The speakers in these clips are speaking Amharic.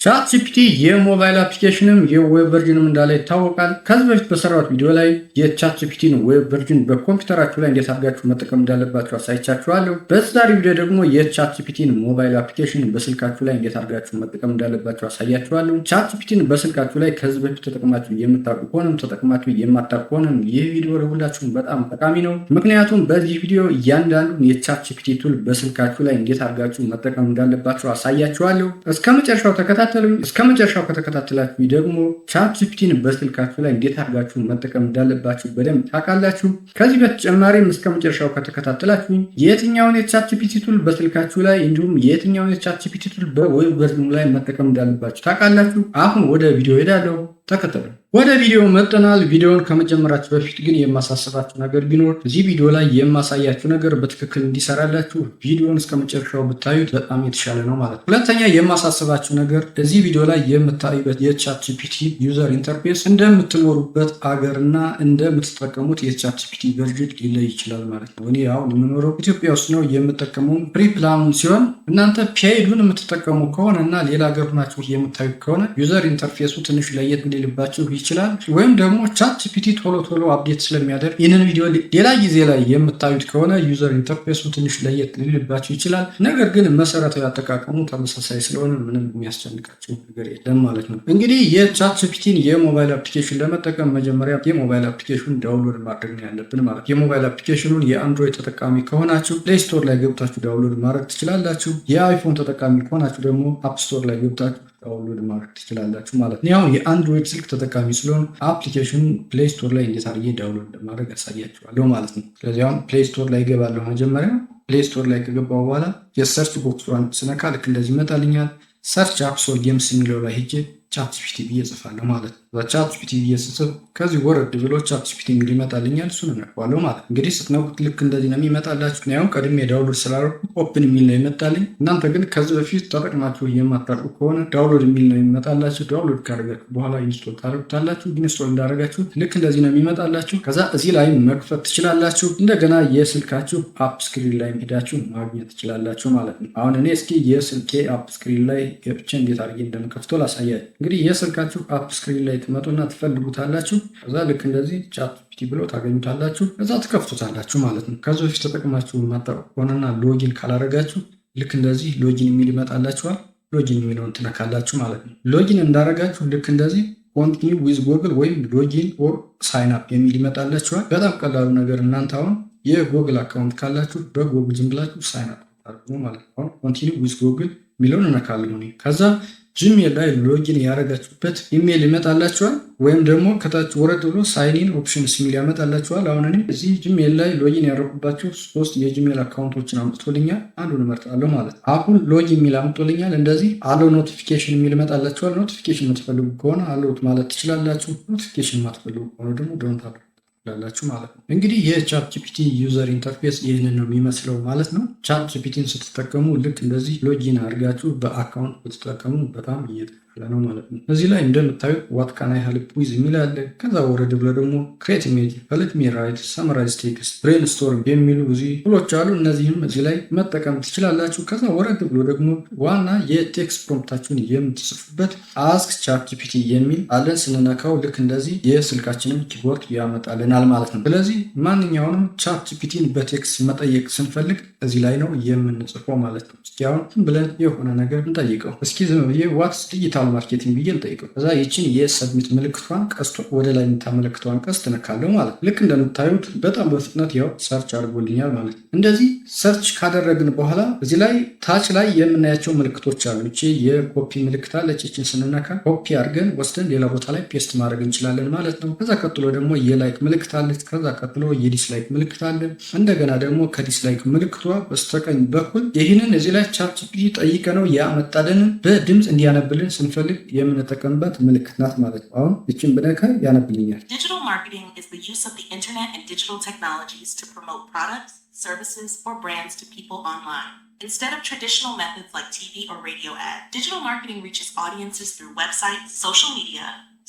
ChatGPT የ mobile application ም የ web version ም እንዳለ ይታወቃል። ከዚህ በፊት በሰራሁት ቪዲዮ ላይ የ ChatGPT ን web version በኮምፒውተራችሁ ላይ እንዴት አድርጋችሁ መጠቀም እንዳለባችሁ አሳይቻችኋለሁ። በዛሬ ቪዲዮ ደግሞ የ ChatGPT ን mobile application በስልካችሁ ላይ እንዴት አድርጋችሁ መጠቀም እንዳለባችሁ አሳያችኋለሁ። ChatGPT ን በስልካችሁ ላይ ከዚህ በፊት ተጠቅማችሁ የምታውቁ ከሆነም ተጠቅማችሁ የማታውቁ ከሆነም ይህ ቪዲዮ ለሁላችሁም በጣም ጠቃሚ ነው። ምክንያቱም በዚህ ቪዲዮ እያንዳንዱን የ ChatGPT tool በስልካችሁ ላይ እንዴት አድርጋችሁ መጠቀም እንዳለባችሁ አሳያችኋለሁ። እስከ መጨረሻው ተከታተሉኝ። እስከ መጨረሻው ከተከታተላችሁ ደግሞ ChatGPT ን በስልካችሁ ላይ እንዴት አድርጋችሁ መጠቀም እንዳለባችሁ በደንብ ታውቃላችሁ። ከዚህ በተጨማሪም እስከ መጨረሻው ከተከታተላችሁ የትኛውን የ ChatGPT tool በስልካችሁ ላይ እንዲሁም የትኛውን የ ChatGPT tool በ web version ኑ ላይ መጠቀም እንዳለባችሁ ታውቃላችሁ። አሁን ወደ ቪዲዮ ሄዳለሁ። ተከተሉ። ወደ ቪዲዮ መጥተናል። ቪዲዮውን ከመጀመራችሁ በፊት ግን የማሳስባችሁ ነገር ቢኖር እዚህ ቪዲዮ ላይ የማሳያችሁ ነገር በትክክል እንዲሰራላችሁ ቪዲዮውን እስከ መጨረሻው ብታዩት በጣም የተሻለ ነው ማለት ነው። ሁለተኛ የማሳስባችሁ ነገር እዚህ ቪዲዮ ላይ የምታዩበት የ ChatGPT user interface እንደምትኖሩበት አገርና እንደምትጠቀሙት የ ChatGPT version ሊለይ ይችላል ማለት ነው። እኔ አሁን የምኖረው ኢትዮጵያ ውስጥ ነው። የምጠቀመው free plan ኑን ሲሆን እናንተ paid ኡን የምትጠቀሙ ከሆነ እና ሌላ ሀገር ሆናችሁ የምታዩት ከሆነ user interface ኡ ትንሽ ለየት ሊልባችሁ ይችላል። ወይም ደግሞ ChatGPT ቶሎ ቶሎ update ስለሚያደርግ ይህንን ቪዲዮ ሌላ ጊዜ ላይ የምታዩት ከሆነ user interface ኡ ትንሽ ለየት ሊልባችሁ ይችላል። ነገር ግን መሰረታዊ አጠቃቀሙ ተመሳሳይ ስለሆነ ምንም የሚያስጨንቃችሁ ነገር የለም ማለት ነው። እንግዲህ የ ChatGPT ን የ mobile application ለመጠቀም መጀመሪያ የ mobile application download ማድረግ ነው ያለብን ማለት ነው። የ mobile application ኑን የ Android ተጠቃሚ ከሆናችሁ Play Store ላይ ገብታችሁ download ማድረግ ትችላላችሁ። የ iPhone ተጠቃሚ ከሆናችሁ ደግሞ App Store ላይ ገብታችሁ download ማድረግ ትችላላችሁ ማለት ነው። አሁን የ Android ስልክ ተጠቃሚ ስለሆንኩ application ኑን Play Store ላይ እንዴት አድርጌ download እንደማደርግ አሳያችኋለሁ ማለት ነው። ስለዚህ አሁን Play Store ላይ እገባለሁ። መጀመሪያ Play Store ላይ ከገባሁ በኋላ የ search box ኧን ስነካ ልክ እንደዚህ ይመጣልኛል። Search apps or games የሚለው ላይ ሄጄ ChatGPT ብዬ እጽፋለሁ ማለት ነው። ChatGPT ብዬ ስጽፍ ከዚህ ወረድ ብሎ ChatGPT የሚል ይመጣልኛል። እሱን እነካዋለሁ ማለት ነው። እንግዲህ ስትነኩት ልክ እንደዚህ ነው የሚመጣላችሁ። እኔ አሁን ቀድሜ download ስላደረኩት open የሚል ነው የመጣልኝ። እናንተ ግን ከዚህ በፊት ተጠቅማችሁ የማታውቁ ከሆነ download የሚል ነው የሚመጣላችሁ። Download ካደረጋችሁ በኋላ install ታደርጉታላችሁ። Install እንዳደረጋችሁ ልክ እንደዚህ ነው የሚመጣላችሁ። ከዛ እዚህ ላይ መክፈት ትችላላችሁ። እንደገና የስልካችሁ app screen ላይ ሄዳችሁ ማግኘት ትችላላችሁ ማለት ነው። አሁን እኔ እስኪ የስልኬ app screen ላይ ገብቼ እንዴት አድርጌ እንደምከፍተው ላሳያችሁ። እንግዲህ የስልካችሁ app screen ላይ ትመጡና ትፈልጉታላችሁ። ከዛ ልክ እንደዚህ ChatGPT ብሎ ታገኙታላችሁ። ከዛ ትከፍቱታላችሁ ማለት ነው። ከዚህ በፊት ተጠቅማችሁ የማታውቁ ከሆነና login ካላረጋችሁ ልክ እንደዚህ login የሚል ይመጣላችኋል። Login የሚለውን ትነካላችሁ ማለት ነው። Login እንዳረጋችሁ ልክ እንደዚህ continue with Google ወይም login or sign up የሚል ይመጣላችኋል። በጣም ቀላሉ ነገር እናንተ አሁን የ Google account ካላችሁ በጎግል ዝም ብላችሁ sign up አድርጉ ማለት ነው። አሁን continue with Google የሚለውን እነካለሁ እኔ። ከዛ Gmail ላይ login ያደረጋችሁበት ኢሜይል ይመጣላችኋል። ወይም ደግሞ ከታች ወረድ ብሎ sign in options የሚል ያመጣላችኋል። አሁን እኔ እዚህ Gmail ላይ login ያደረኩባቸው ሶስት የ Gmail account ኦችን አምጥቶልኛል። አንዱን እመርጣለሁ ማለት ነው። አሁን login የሚል አምጥቶልኛል። እንደዚህ allow notification የሚል ይመጣላችኋል። Notification የምትፈልጉ ከሆነ allow ማለት ትችላላችሁ። Notification የማትፈልጉ ከሆነ ደግሞ don't allow ትላላችሁ ማለት ነው። እንግዲህ የ ChatGPT user interface ይህንን ነው የሚመስለው ማለት ነው። ChatGPT ን ስትጠቀሙ ልክ እንደዚህ login አድርጋችሁ በ account ብትጠቀሙ በጣም እየተሻለ ነው ማለት ነው። እዚህ ላይ እንደምታዩት "What can I help with?" የሚል አለ። ከዛ ወረድ ብሎ ደግሞ create image፣ help me write፣ summarize text፣ brainstorm የሚሉ እዚህ tool ኦች አሉ። እነዚህም እዚህ ላይ መጠቀም ትችላላችሁ። ከዛ ወረድ ብሎ ደግሞ ዋና የ text prompt ኣችሁን የምትጽፉበት ask ChatGPT የሚል አለ። ስንነካው ልክ እንደዚህ የስልካችንን keyboard ያመጣልናል ማለት ነው። ስለዚህ ማንኛውንም ChatGPT ን በ text መጠየቅ ስንፈልግ እዚህ ላይ ነው የምንጽፈው ማለት ነው። እስኪ አሁን ዝም ብለን የሆነ ነገር እንጠይቀው። እስኪ ዝም ብዬ "What's digital marketing?" ብዬ ልጠይቀው። ከዛ ይችን የ submit ምልክቷን ቀስቶ ወደ ላይ የምታመለክተዋን ቀስት እነካለሁ ማለት ነው። ልክ እንደምታዩት በጣም በፍጥነት ያው search አድርጎልኛል ማለት ነው። እንደዚህ search ካደረግን በኋላ እዚህ ላይ ታች ላይ የምናያቸው ምልክቶች አሉ። ይቺ የኮፒ ምልክት አለች። ይችን ስንነካ ኮፒ አድርገን ወስደን ሌላ ቦታ ላይ paste ማድረግ እንችላለን ማለት ነው። ከዛ ቀጥሎ ደግሞ የ like ምልክት አለች። ከዛ ቀጥሎ የ dislike ምልክት አለ። እንደገና ደግሞ ከ dislike ምልክቷ በስተቀኝ በኩል ይህንን እዚህ ላይ ChatGPT ጠይቀነው ያመጣልንን በድምፅ እንዲያነብልን ስንፈልግ የምንጠቀምባት ምልክት ናት ማለት ነው። አሁን ይችን ብነካ ያነብልኛል። Digital marketing is the use of the internet and digital technologies to promote products, services, or brands to people online. Instead of traditional methods like TV or radio ads, digital marketing reaches audiences through websites, social media,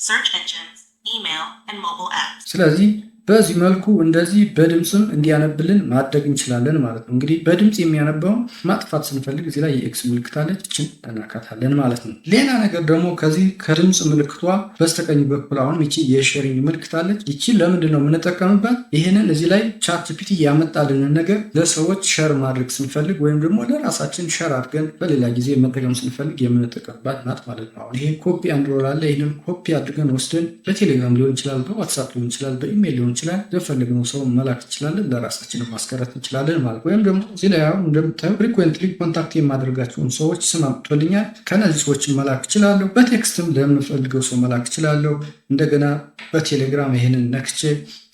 search engines, email, and mobile apps. ስለዚህ በዚህ መልኩ እንደዚህ በድምፅም እንዲያነብልን ማድረግ እንችላለን ማለት ነው። እንግዲህ በድምፅ የሚያነበውን ማጥፋት ስንፈልግ እዚህ ላይ የ X ምልክት አለች፣ እችን እንነካታለን ማለት ነው። ሌላ ነገር ደግሞ ከዚህ ከድምፅ ምልክቷ በስተቀኝ በኩል አሁንም ይቺ የ sharing ምልክት አለች። ይቺ ለምንድን ነው የምንጠቀምባት? ይህንን እዚህ ላይ ChatGPT ያመጣልንን ነገር ለሰዎች share ማድረግ ስንፈልግ ወይም ደግሞ ለራሳችን share አድርገን በሌላ ጊዜ መጠቀም ስንፈልግ የምንጠቀምባት ናት ማለት ነው። አሁን ይሄ copy and roll አለ። ይህንን ኮፒ አድርገን ወስደን በቴሌግራም ሊሆን ይችላል፣ በዋትሳፕ ሊሆን ይችላል፣ በኢሜይል ሊሆን ይችላል፣ ለፈለግነው ሰው መላክ እንችላለን፣ ለራሳችንን ማስቀረት እንችላለን ማለት። ወይም ደግሞ እዚህ ላይ አሁን እንደምታዩ frequently contact የማደርጋቸውን ሰዎች ስም አምጥቶልኛል። ከነዚህ ሰዎችን መላክ እችላለሁ። በ text ም ለምፈልገው ሰው መላክ እችላለሁ። እንደገና በቴሌግራም ይህንን ነክቼ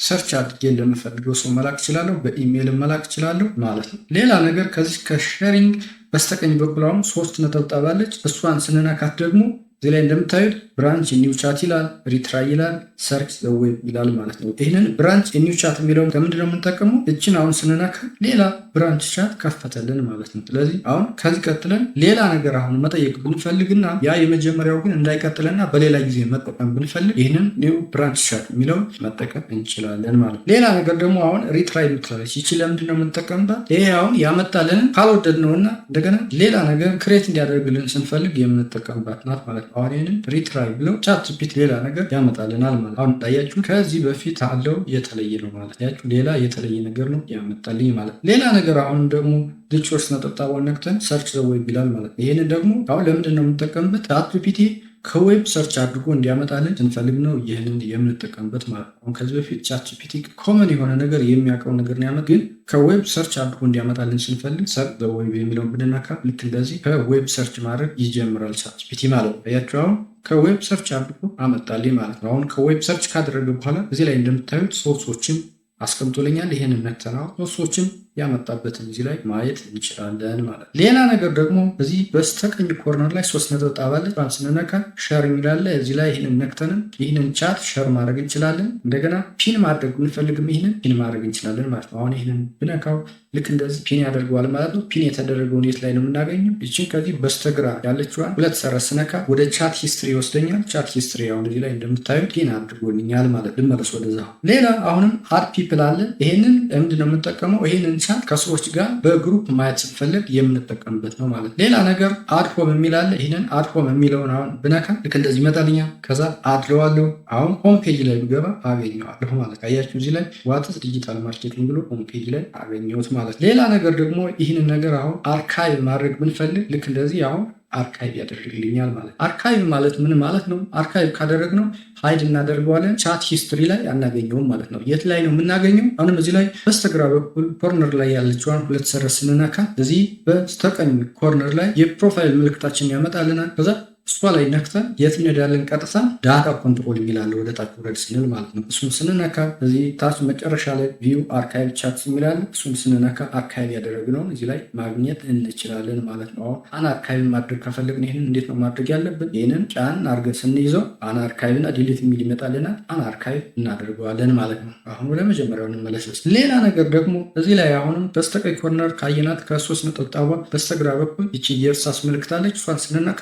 search አድርጌ ለምፈልገው ሰው መላክ እችላለሁ። በኢሜይል መላክ እችላለሁ ማለት ነው። ሌላ ነገር ከዚህ ከ sharing በስተቀኝ በኩል አሁን ሶስት ነጠብጣብ አለች። እሷን ስንነካት ደግሞ እዚህ ላይ እንደምታዩት branch new chat ይላል፣ retry ይላል፣ search the web ይላል ማለት ነው። ይህንን branch new chat የሚለውን ከምንድን ነው የምንጠቀመው? እችን አሁን ስንነካ ሌላ branch chat ከፈተልን ማለት ነው። ስለዚህ አሁን ከዚህ ቀጥለን ሌላ ነገር አሁን መጠየቅ ብንፈልግና ያ የመጀመሪያው ግን እንዳይቀጥልና በሌላ ጊዜ መጠቀም ብንፈልግ ይህንን new branch chat የሚለውን መጠቀም እንችላለን ማለት ነው። ሌላ ነገር ደግሞ አሁን retry የምትላለች፣ ይቺ ለምንድን ነው የምንጠቀምባት? ይሄ አሁን ያመጣልንን ካልወደድነውና እንደገና ሌላ ነገር create እንዲያደርግልን ስንፈልግ የምንጠቀምባት ናት ማለት ነው። አሁን ይህንን retry ብለው ChatGPT ሌላ ነገር ያመጣልናል ማለት። አሁን እንዳያችሁ ከዚህ በፊት አለው የተለየ ነው ማለት ያችሁ፣ ሌላ የተለየ ነገር ነው ያመጣልኝ ማለት። ሌላ ነገር አሁን ደግሞ ልቾርስ ነጠብጣቧን ነክተን search the web ይላል ማለት ነው። ይህንን ደግሞ አሁን ለምንድን ነው የምንጠቀምበት? ChatGPT ከ web search አድርጎ እንዲያመጣልን ስንፈልግ ነው ይህንን የምንጠቀምበት ማለት ነው። አሁን ከዚህ በፊት ChatGPT common የሆነ ነገር የሚያውቀው ነገር ነው ያመጣ፣ ግን ከ web search አድርጎ እንዲያመጣልን ስንፈልግ search the web የሚለውን ብንነካ ልክ እንደዚህ ከ web search ማድረግ ይጀምራል ChatGPT ማለት ነው። አያችሁ፣ አሁን ከ web search አድርጎ አመጣልኝ ማለት ነው። አሁን ከ web search ካደረገ በኋላ እዚህ ላይ እንደምታዩት source ኦችን አስቀምጦልኛል። ይህንን ነክተናው source ኦችን ያመጣበትን እዚህ ላይ ማየት እንችላለን ማለት ነው። ሌላ ነገር ደግሞ እዚህ በስተቀኝ corner ላይ ሶስት ነጠብጣብ አለ። ስንነካ share የሚል አለ። እዚህ ላይ ይህንን ነክተንም ይህንን chat share ማድረግ እንችላለን። እንደገና pin ማድረግ ብንፈልግም ይህንን pin ማድረግ እንችላለን ማለት ነው። አሁን ይህንን ብነካው ልክ እንደዚህ pin ያደርገዋል ማለት ነው። Pin የተደረገውን የት ላይ ነው የምናገኘው? ይችን ከዚህ በስተግራ ያለችዋን ሁለት ሰረዝ ስነካ ወደ chat history ይወስደኛል። Chat history አሁን እዚህ ላይ እንደምታዩት pin አድርጎልኛል ማለት። ልመለስ ወደዛ። ሌላ አሁንም add people አለ። ይህንን ምንድን ነው የምንጠቀመው? ይህንን chat ከሰዎች ጋር በ group ማየት ስንፈልግ የምንጠቀምበት ነው ማለት። ሌላ ነገር add home የሚል አለ። ይህንን add home የሚለውን አሁን ብነካ ልክ እንደዚህ ይመጣልኛል። ከዛ add እለዋለሁ። አሁን home page ላይ ብገባ አገኘዋለሁ ማለት። አያችሁ፣ እዚህ ላይ "What's digital marketing" ብሎ home page ላይ አገኘሁት ማለት። ሌላ ነገር ደግሞ ይህንን ነገር አሁን archive ማድረግ ብንፈልግ ልክ እንደዚህ አሁን archive ያደርግልኛል ማለት። Archive ማለት ምን ማለት ነው? Archive ካደረግነው hide እናደርገዋለን። Chat history ላይ አናገኘውም ማለት ነው። የት ላይ ነው የምናገኘው? አሁንም እዚህ ላይ በስተግራ በኩል corner ላይ ያለችዋን ሁለት ሰረዝ ስንነካ እዚህ በስተቀኝ corner ላይ የ profile ምልክታችንን ያመጣልናል። ከዛ እሷ ላይ ነክተን የት እንሄዳለን? ቀጥታ data control የሚል አለ ወደ ታች ውረድ ስንል ማለት ነው። እሱን ስንነካ እዚህ ታች መጨረሻ ላይ view archive chats የሚል አለ። እሱን ስንነካ archive ያደረግነውን እዚህ ላይ ማግኘት እንችላለን ማለት ነው። አሁን unarchive ማድረግ ከፈለግን ይህንን እንዴት ነው ማድረግ ያለብን? ይህንን ጫን አድርገን ስንይዘው unarchive እና delete የሚል ይመጣልናል። Unarchive እናደርገዋለን ማለት ነው። አሁን ወደ መጀመሪያው እንመለስ። ሌላ ነገር ደግሞ እዚህ ላይ አሁንም በስተቀኝ corner ካየናት ከሶስት ነጠብጣቧ በስተግራ በኩል ይቺ የእርሳስ ምልክት አለች። እሷን ስንነካ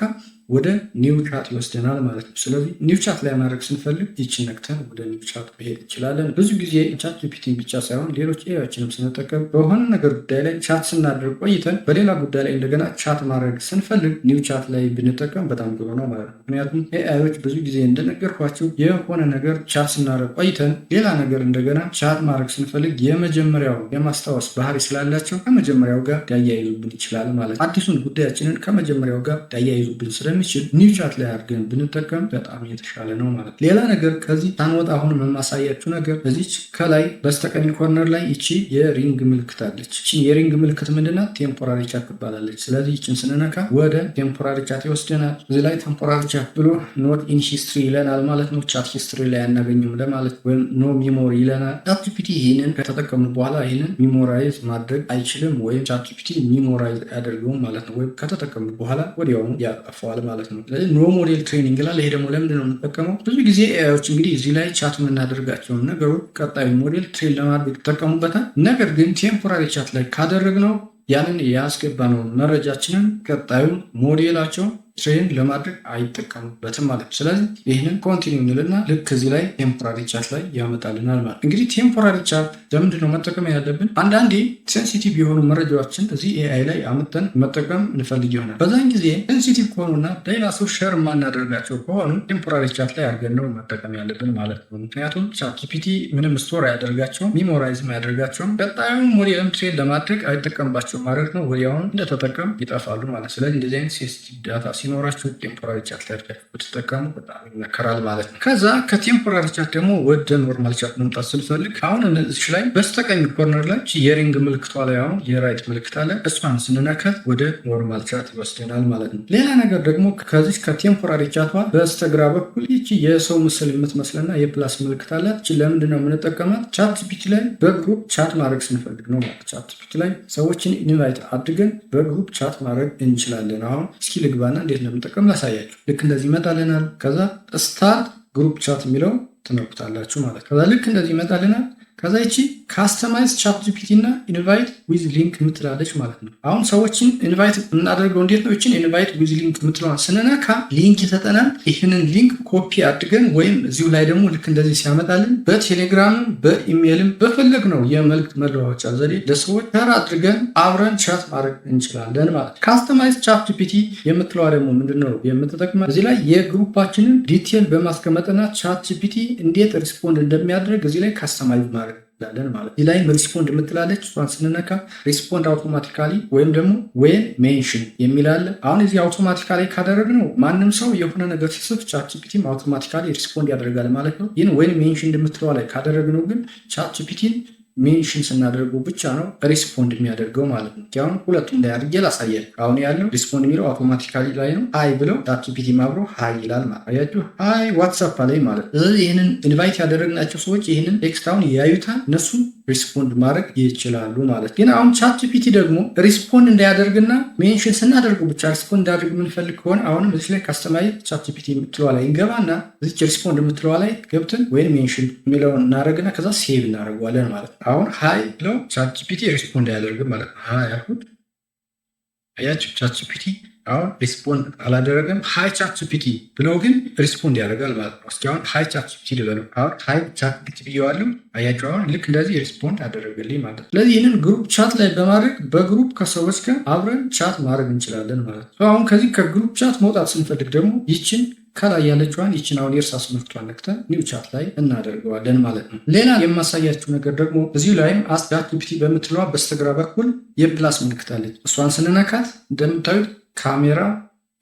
ወደ new chat ይወስደናል ማለት ነው። ስለዚህ new chat ላይ ማድረግ ስንፈልግ ይችን ነክተን ወደ new chat መሄድ እንችላለን። ብዙ ጊዜ ChatGPT ን ብቻ ሳይሆን ሌሎች AI ዎችንም ስንጠቀም በሆነ ነገር ጉዳይ ላይ chat ስናደርግ ቆይተን በሌላ ጉዳይ ላይ እንደገና chat ማድረግ ስንፈልግ new chat ላይ ብንጠቀም በጣም ጥሩ ነው ማለት ነው። ምክንያቱም AI ዎች ብዙ ጊዜ እንደነገርኳችሁ የሆነ ነገር chat ስናደርግ ቆይተን ሌላ ነገር እንደገና chat ማድረግ ስንፈልግ የመጀመሪያው የማስታወስ ባህሪ ስላላቸው ከመጀመሪያው ጋር ሊያያይዙብን ይችላል ማለት ነው። አዲሱን ጉዳያችንን ከመጀመሪያው ጋር ሊያያይዙብን ስለሚችል new chat ላይ አድርገን ብንጠቀም በጣም የተሻለ ነው ማለት ነው። ሌላ ነገር ከዚህ ሳንወጣ አሁን የማሳያችሁ ነገር እዚች ከላይ በስተቀኝ corner ላይ ይቺ የ ring ምልክት አለች። ይቺ የ ring ምልክት ምንድናት? Temporary chat ትባላለች። ስለዚህ ይችን ስንነካ ወደ temporary chat ይወስደናል። እዚህ ላይ temporary chat ብሎ not in history ይለናል ማለት ነው። Chat history ላይ አናገኝም ለማለት ወይም no memory ይለናል። ChatGPT ይህንን ከተጠቀምን በኋላ ይህንን memorize ማድረግ አይችልም ወይም ChatGPT memorize አያደርገውም ማለት ነው። ወይም ከተጠቀምን በኋላ ወዲያውኑ ያጠፋዋል ማለት ነው። ስለዚህ no model training ይላል። ይሄ ደግሞ ለምንድን ነው የምንጠቀመው? ብዙ ጊዜ AI ዎች እንግዲህ እዚህ ላይ chat የምናደርጋቸውን ነገሮች ቀጣዩ model train ለማድረግ ይጠቀሙበታል። ነገር ግን temporary chat ላይ ካደረግነው ያንን ያስገባነውን መረጃችንን ቀጣዩን ሞዴላቸው train ለማድረግ አይጠቀሙበትም ማለት ነው። ስለዚህ ይህንን continue እንልና ልክ እዚህ ላይ temporary chat ላይ ያመጣልናል ማለት። እንግዲህ temporary chat ለምንድን ነው መጠቀም ያለብን? አንዳንዴ sensitive የሆኑ መረጃዎችን እዚህ AI ላይ አምጥተን መጠቀም እንፈልግ ይሆናል። በዛን ጊዜ sensitive ከሆኑና ሌላ ሰው share የማናደርጋቸው ከሆኑ temporary chat ላይ አድርገን ነው መጠቀም ያለብን ማለት ነው። ምክንያቱም ChatGPT ምንም store አያደርጋቸውም፣ memorize ም አያደርጋቸውም፣ ቀጣዩን ሞዴልም train ለማድረግ አይጠቀምባቸውም ማለት ነው። ወዲያውኑ እንደተጠቀም ይጠፋሉ ማለት። ስለዚህ እንደዚህ አይነት sensitive data ሲኖራችሁ temporary chat ላይ አድርጋችሁ ብትጠቀሙ በጣም ይመከራል ማለት ነው። ከዛ ከ temporary chat ደግሞ ወደ normal chat መምጣት ስንፈልግ አሁን እነዚህ ላይ በስተቀኝ corner ላይ የ ring ምልክቷ ላይ አሁን የ right ምልክት አለ። እሷን ስንነካት ወደ normal chat ይወስደናል ማለት ነው። ሌላ ነገር ደግሞ ከዚህ ከ temporary chat ቷ በስተግራ በኩል ይቺ የሰው ምስል የምትመስልና የ plus ምልክት አላት። ይቺ ለምንድን ነው የምንጠቀማት? ChatGPT ላይ በ group chat ማድረግ ስንፈልግ ነው ማለት። ChatGPT ላይ ሰዎችን invite አድርገን በ group chat ማድረግ እንችላለን። አሁን እስኪ ልግባና እንዴት እንደምንጠቀም ላሳያችሁ። ልክ እንደዚህ ይመጣልናል። ከዛ start group chat የሚለው ትነኩታላችሁ ማለት። ከዛ ልክ እንደዚህ ይመጣልናል። ከዛ ይቺ customize ChatGPT እና invite with link የምትላለች ማለት ነው። አሁን ሰዎችን invite የምናደርገው እንዴት ነው? ይችን invite with link የምትለዋን ስንነካ link ይሰጠናል። ይህንን link copy አድርገን ወይም እዚሁ ላይ ደግሞ ልክ እንደዚህ ሲያመጣልን በቴሌግራምም በኢሜይልም በፈለግነው የመልእክት መለዋወጫ ዘዴ ለሰዎች share አድርገን አብረን chat ማድረግ እንችላለን ማለት ነው። Customize ChatGPT የምትለዋ ደግሞ ምንድነው የምትጠቅመው? እዚህ ላይ የ group ኣችንን detail በማስቀመጥና ChatGPT እንዴት respond እንደሚያደርግ እዚህ ላይ customize ማድረግ እንችላለን ማለት። እዚህ ላይ respond የምትላለች፣ እሷን ስንነካ respond automatically ወይም ደግሞ when mention የሚል አለ። አሁን እዚህ automatically ካደረግነው ማንም ሰው የሆነ ነገር ሲጽፍ ChatGPT ም automatically respond ያደርጋል ማለት ነው። ይህን when mention የምትለዋ ላይ ካደረግነው ግን ChatGPT ን mention ስናደርገው ብቻ ነው respond የሚያደርገው ማለት ነው። አሁን ሁለቱም ላይ አድርጌ ላሳያችሁ። አሁን ያለው respond የሚለው automatically ላይ ነው። Hi ብለው ChatGPT አብሮ hi ይላል ማለት፣ አያችሁ፣ hi what's up አለኝ ማለት ነው። ስለዚህ ይህንን invite ያደረግናቸው ሰዎች ይህንን text አሁን ያዩታል፣ እነሱም respond ማድረግ ይችላሉ ማለት። ግን አሁን ChatGPT ደግሞ respond እንዳያደርግና mention ስናደርገው ብቻ respond እንዳያደርግ የምንፈልግ ከሆነ አሁንም እዚህ ላይ customize ChatGPT የምትለዋ ላይ እንገባና እዚች respond የምትለዋ ላይ ገብተን when mention የሚለውን እናደርግና ከዛ save እናደርገዋለን ማለት ነው። አሁን hi ብለው ChatGPT respond አያደርግም ማለት ነው። Hi አልኩት። አያችሁ፣ ChatGPT አሁን respond አላደረገም። Hi ChatGPT ብለው ግን respond ያደርጋል ማለት ነው። እስኪ አሁን hi ChatGPT ልበለው። አሁን hi ChatGPT ብየዋለሁ። አያችሁ፣ አሁን ልክ እንደዚህ respond አደረገልኝ ማለት ነው። ስለዚህ ይህንን group chat ላይ በማድረግ በ group ከሰዎች ጋር አብረን chat ማድረግ እንችላለን ማለት ነው። አሁን ከዚህ ከ group chat መውጣት ስንፈልግ ደግሞ ይችን ከላይ ያለችዋን ይችን አሁን የእርሳስ ምልክቷን ነክተን new chat ላይ እናደርገዋለን ማለት ነው። ሌላ የማሳያችሁ ነገር ደግሞ እዚሁ ላይም ask ChatGPT በምትለዋ በስተግራ በኩል የ plus ምልክት አለች። እሷን ስንነካት እንደምታዩት camera፣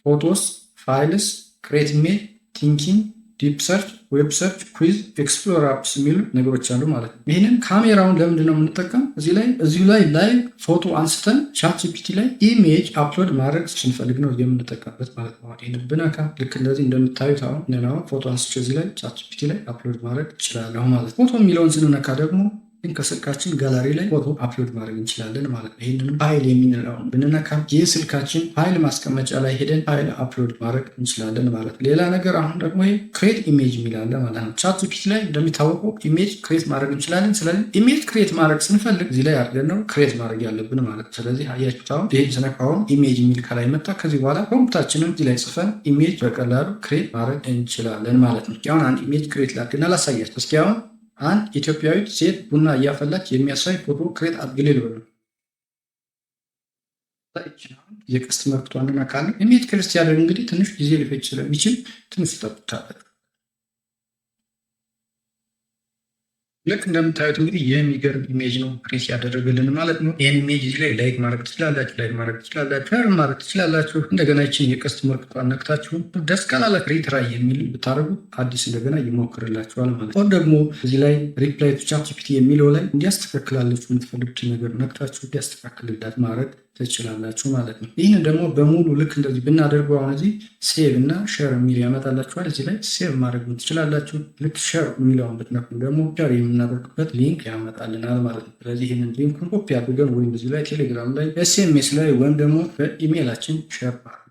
photos፣ files፣ create image፣ thinking፣ deep search፣ web search፣ quiz፣ explore apps የሚሉ ነገሮች አሉ ማለት ነው። ይህንን ካሜራውን ለምንድን ነው የምንጠቀም? እዚህ ላይ እዚሁ ላይ live ፎቶ አንስተን ChatGPT ላይ image upload ማድረግ ስንፈልግ ነው የምንጠቀምበት ማለት ነው። ይህንን ብነካ ልክ እንደዚህ እንደምታዩት አሁን አሁን ፎቶ አንስቼ እዚህ ላይ ChatGPT ላይ upload ማድረግ እችላለሁ ማለት ነው። ፎቶ የሚለውን ስንነካ ደግሞ ግን ከስልካችን ጋላሪ ላይ ፎቶ upload ማድረግ እንችላለን ማለት ነው። ይህንንም ፋይል የሚለውን ብንነካ የስልካችን ፋይል ማስቀመጫ ላይ ሄደን file upload ማድረግ እንችላለን ማለት ነው። ሌላ ነገር አሁን ደግሞ ይሄ create image የሚል አለ ማለት ነው። ChatGPT ላይ እንደሚታወቀው image create ማድረግ እንችላለን። ስለዚህ image create ማድረግ ስንፈልግ እዚህ ላይ አድርገን ነው create ማድረግ ያለብን ማለት ነው። ስለዚህ አያችሁት፣ አሁን ይህን ስነካውን image የሚል ከላይ መጣ። ከዚህ በኋላ prompt ኣችንን እዚህ ላይ ጽፈን image በቀላሉ create ማድረግ እንችላለን ማለት ነው። አሁን አንድ image create ላድርግና ላሳያችሁ። እስኪ አሁን አንድ ኢትዮጵያዊት ሴት ቡና እያፈላች የሚያሳይ ፎቶ create አድርግልኝ ልበለው። የቀስት ምልክቷን እንነካለን። Image create ሲያደርግ እንግዲህ ትንሽ ጊዜ ሊፈጅ ስለሚችል ትንሽ ትጠብቁታላችሁ። ልክ እንደምታዩት እንግዲህ የሚገርም image ነው create ያደረገልን ማለት ነው። ይህን image እዚህ ላይ like ማድረግ ትችላላችሁ፣ like ማድረግ ትችላላችሁ፣ share ማድረግ ትችላላችሁ። እንደገና ይችን የቀስት ምልክቷን ነክታችሁ ደስ ካላላችሁ retry የሚል ብታደርጉ አዲስ እንደገና ይሞክርላችኋል ማለት ነው። ደግሞ እዚህ ላይ reply to ChatGPT የሚለው ላይ እንዲያስተካክላላችሁ የምትፈልጉትን ነገር ነክታችሁ እንዲያስተካክልላት ማድረግ ትችላላችሁ ማለት ነው። ይህንን ደግሞ በሙሉ ልክ እንደዚህ ብናደርገው አሁን እዚህ save እና share የሚል ያመጣላችኋል። እዚህ ላይ save ማድረግ ትችላላችሁ። ልክ share የሚለውን ብትነኩ ደግሞ share የምናደርግበት link ያመጣልናል ማለት ነው። ስለዚህ ይህንን link ኡን copy አድርገን ወይም እዚህ ላይ ቴሌግራም ላይ፣ SMS ላይ ወይም ደግሞ በኢሜይላችን share ማድረግ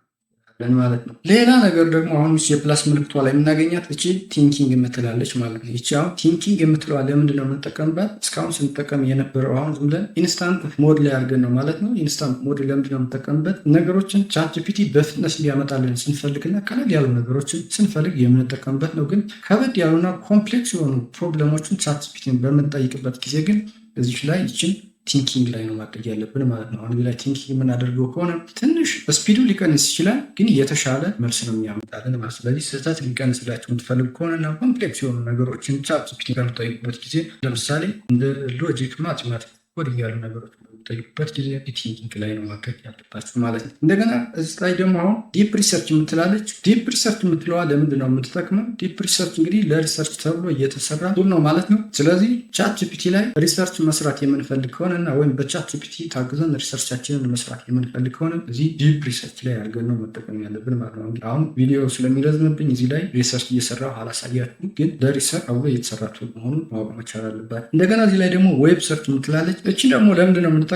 እናደርጋለን ማለት ነው። ሌላ ነገር ደግሞ አሁን የ plus ምልክቷ ላይ የምናገኛት እቺ thinking የምትላለች ማለት ነው። ይቺ አሁን thinking የምትለዋ ለምንድን ነው የምንጠቀምባት? እስካሁን ስንጠቀም የነበረው አሁን ዝም ብለን instant mode ላይ አድርገን ነው ማለት ነው። Instant mode ለምንድን ነው የምንጠቀምበት? ነገሮችን ChatGPT በፍጥነት እንዲያመጣልን ስንፈልግና ቀለል ያሉ ነገሮችን ስንፈልግ የምንጠቀምበት ነው። ግን ከበድ ያሉና complex የሆኑ problem ኦችን ChatGPT ን በምንጠይቅበት ጊዜ ግን እዚች ላይ ይችን thinking ላይ ነው ማድረግ ያለብን ማለት ነው። አሁን ላይ thinking የምናደርገው ከሆነ ትንሽ speed ኡ ሊቀንስ ይችላል፣ ግን የተሻለ መልስ ነው የሚያመጣልን ማለት። ስለዚህ ስህተት ሊቀንስላችሁ የምትፈልጉ ከሆነና complex የሆኑ ነገሮችን ChatGPT በምትጠይቁበት ጊዜ፣ ለምሳሌ እንደ logic፣ mathematics፣ coding ያሉ ነገሮች በምትጠይቁበት ጊዜ thinking ላይ ነው ማድረግ ያለባችሁ ማለት ነው። እንደገና እዚህ ላይ ደግሞ አሁን deep research የምትላለች። Deep research የምትለዋ ለምንድን ነው የምትጠቅመው? Deep research እንግዲህ ለ research ተብሎ እየተሰራ tool ነው ማለት ነው። ስለዚህ ChatGPT ላይ research መስራት የምንፈልግ ከሆነ እና ወይም በ ChatGPT ታግዘን research ኣችንን መስራት የምንፈልግ ከሆነ እዚህ deep research ላይ አድርገን ነው መጠቀም ያለብን ማለት ነው። አሁን ቪዲዮ ስለሚረዝምብኝ እዚህ ላይ research እየሰራሁ አላሳያችሁም፣ ግን ለ research አብሮ እየተሰራ tool መሆኑን ማወቅ መቻል አለባት። እንደገና እዚህ ላይ ደግሞ web search የምትላለች። እቺ ደግሞ ለምንድን ነው የምንጠቀምባት?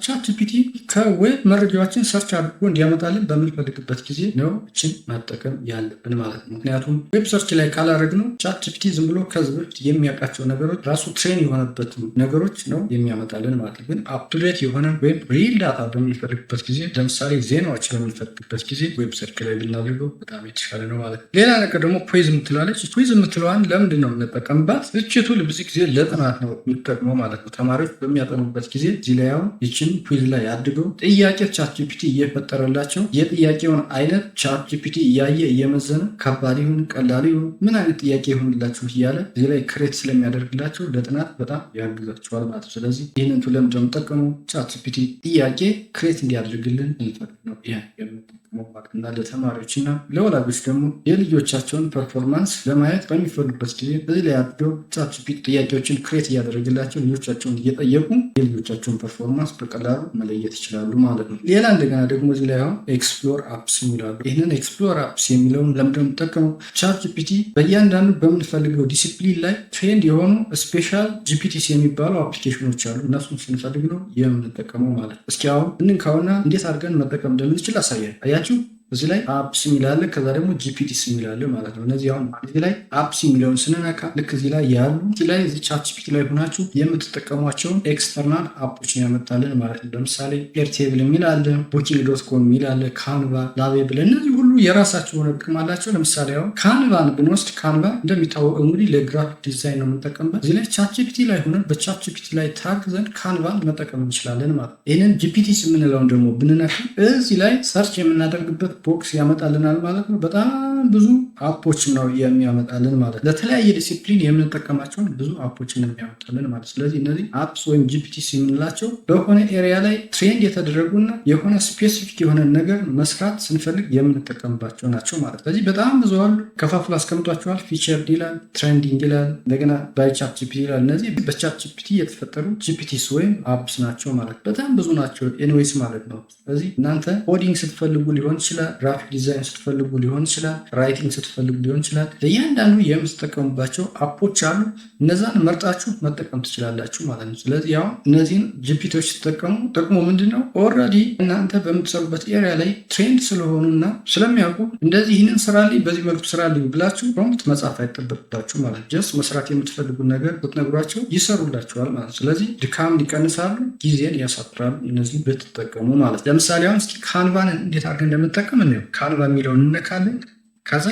ChatGPT ከ web መረጃዎችን search አድርጎ እንዲያመጣልን በምንፈልግበት ጊዜ ነው እችን መጠቀም ያለብን ማለት ነው። ምክንያቱም web search ላይ ካላደረግነው ChatGPT ዝም ብሎ ከዚህ በፊት የሚያውቃቸው ነገሮች፣ ራሱ train የሆነበት ነገሮች ነው የሚያመጣልን ማለት ነው። ግን up to date የሆነ ወይም real data በምንፈልግበት ጊዜ፣ ለምሳሌ ዜናዎች በምንፈልግበት ጊዜ web search ላይ ብናደርገው በጣም የተሻለ ነው ማለት ነው። ሌላ ነገር ደግሞ quiz የምትላለች። Quiz የምትለዋን ለምንድን ነው የምንጠቀምባት? እቺ tool ብዙ ጊዜ ለጥናት ነው የምትጠቅመው ማለት ነው። ተማሪዎች በሚያጠኑበት ጊዜ እዚህ ላይ አሁን ይችን quiz ላይ አድርገው ጥያቄ ChatGPT እየፈጠረላቸው፣ የጥያቄውን አይነት ChatGPT እያየ እየመዘነ፣ ከባድ ይሁን ቀላል ይሁን ምን አይነት ጥያቄ ይሁንላችሁ እያለ እዚህ ላይ create ስለሚያደርግላቸው ለጥናት በጣም ያግዛቸዋል ማለት ነው። ስለዚህ ይህንን tool ለምንድን ነው የምንጠቀመው? ChatGPT ጥያቄ create እንዲያደርግልን እንፈልግ ነው ይሄን የምንጠቀመው ማለት። እና ለተማሪዎች እና ለወላጆች ደግሞ የልጆቻቸውን performance ለማየት በሚፈልጉበት ጊዜ በዚህ ላይ አድርገው ChatGPT ጥያቄዎችን create እያደረግላቸው ልጆቻቸውን እየጠየቁ የልጆቻቸውን performance በቀላሉ መለየት ይችላሉ ማለት ነው። ሌላ እንደገና ደግሞ እዚህ ላይ አሁን explore apps የሚላሉ። ይህንን explore apps የሚለውን ለምንድነው የምንጠቀመው? ChatGPT በእያንዳንዱ በምንፈልገው ዲሲፕሊን ላይ trend የሆኑ special GPTs የሚባሉ application ኖች አሉ። እነሱን ስንፈልግ ነው የምንጠቀመው ማለት ነው። እስኪ አሁን እንንካውና እንዴት አድርገን መጠቀም እንደምንችል አሳያል። አያችሁ፣ እዚህ ላይ apps የሚል አለ፣ ከዛ ደግሞ GPTs የሚል አለ ማለት ነው። እነዚህ አሁን እዚህ ላይ apps የሚለውን ስንነካ ልክ እዚህ ላይ ያሉ፣ እዚህ ላይ እዚህ ChatGPT ላይ ሆናችሁ የምትጠቀሟቸውን external app ኦች ነው ያመጣልን ማለት ነው። ለምሳሌ Airtable የሚል አለ፣ Booking.com የሚል አለ፣ Canva፣ Lovable፣ እነዚህ ሁሉ የራሳቸው የሆነ ጥቅም አላቸው። ለምሳሌ አሁን Canva ን ብንወስድ Canva እንደሚታወቀው እንግዲህ ለ graphic design ነው የምንጠቀምበት። እዚህ ላይ ChatGPT ላይ ሆነን በ ChatGPT ላይ ታግዘን Canva ን መጠቀም እንችላለን ማለት ነው። ይህንን GPTs የምንለውን ደግሞ ብንነካ እዚህ ላይ search የምናደርግበት box ያመጣልናል ማለት ነው። በጣም ብዙ app ኦች ነው የሚያመጣልን ማለት ነው። ለተለያየ ዲሲፕሊን የምንጠቀማቸውን ብዙ app ኦችን ነው የሚያመጣልን ማለት። ስለዚህ እነዚህ apps ወይም GPTs የምንላቸው በሆነ area ላይ trend የተደረጉና የሆነ specific የሆነ ነገር መስራት ስንፈልግ የምንጠቀምባቸው ናቸው ማለት። ስለዚህ በጣም ብዙ አሉ። ከፋፍሎ አስቀምጧቸዋል። Featured ይላል፣ trending ይላል፣ እንደገና by ChatGPT ይላል። እነዚህ በ ChatGPT የተፈጠሩ GPTs ወይም apps ናቸው ማለት፣ በጣም ብዙ ናቸው anyways ማለት ነው። ስለዚህ እናንተ coding ስትፈልጉ ሊሆን ይችላል፣ graphic design ስትፈልጉ ሊሆን ይችላል፣ writing ስትፈልጉ ሊሆን ይችላል። ለእያንዳንዱ የምትጠቀሙባቸው app ኦች አሉ። እነዛን መርጣችሁ መጠቀም ትችላላችሁ ማለት ነው። ስለዚህ ያው እነዚህን GPT ዎች ስትጠቀሙ ጥቅሙ ምንድን ነው? Already እናንተ በምትሰሩበት area ላይ trend ስለሆኑና ስለሚያውቁ እንደዚህ ይህንን ስራልኝ፣ በዚህ መልኩ ስራልኝ ብላችሁ prompt መጻፍ አይጠበቅባችሁ ማለት ነው። Just መስራት የምትፈልጉት ነገር ብትነግሯቸው ይሰሩላችኋል ማለት ነው። ስለዚህ ድካም ይቀንሳሉ፣ ጊዜን ያሳጥራሉ እነዚህን ብትጠቀሙ ማለት ነው። ለምሳሌ አሁን እስኪ Canva ን እንዴት አድርገን እንደምንጠቀም እንየው። Canva የሚለውን እንነካለን። ከዛ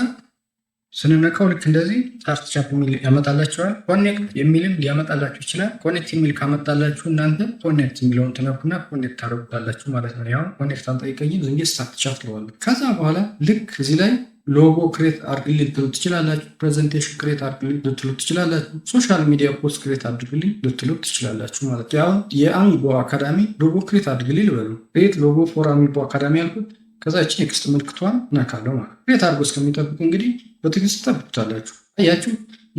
ስንነካው ልክ እንደዚህ start chat የሚል ያመጣላችኋል። Connect የሚልም ሊያመጣላችሁ ይችላል። Connect የሚል ካመጣላችሁ እናንተ connect የሚለውን ትነኩና connect ታደርጉታላችሁ ማለት ነው። ያው connect አልጠይቀኝም፣ ዝም ብዬ start chat እለዋለሁ። ከዛ በኋላ ልክ እዚህ ላይ logo create አድርግልኝ ልትሉ ትችላላችሁ። Presentation create አድርግልኝ ልትሉ ትችላላችሁ። Social media post create አድርግልኝ ልትሉ ትችላላችሁ ማለት ነው። ያው የአሚቦ አካዳሚ logo create አድርግልኝ ልበሉ። Create logo for አሚቦ አካዳሚ ያልኩት፣ ከዛ ይችን next ምልክቷን ነካለው ማለት create አድርጎ እስከሚጠብቅ እንግዲህ በትዕግስት ትጠብቁታላችሁ። አያችሁ፣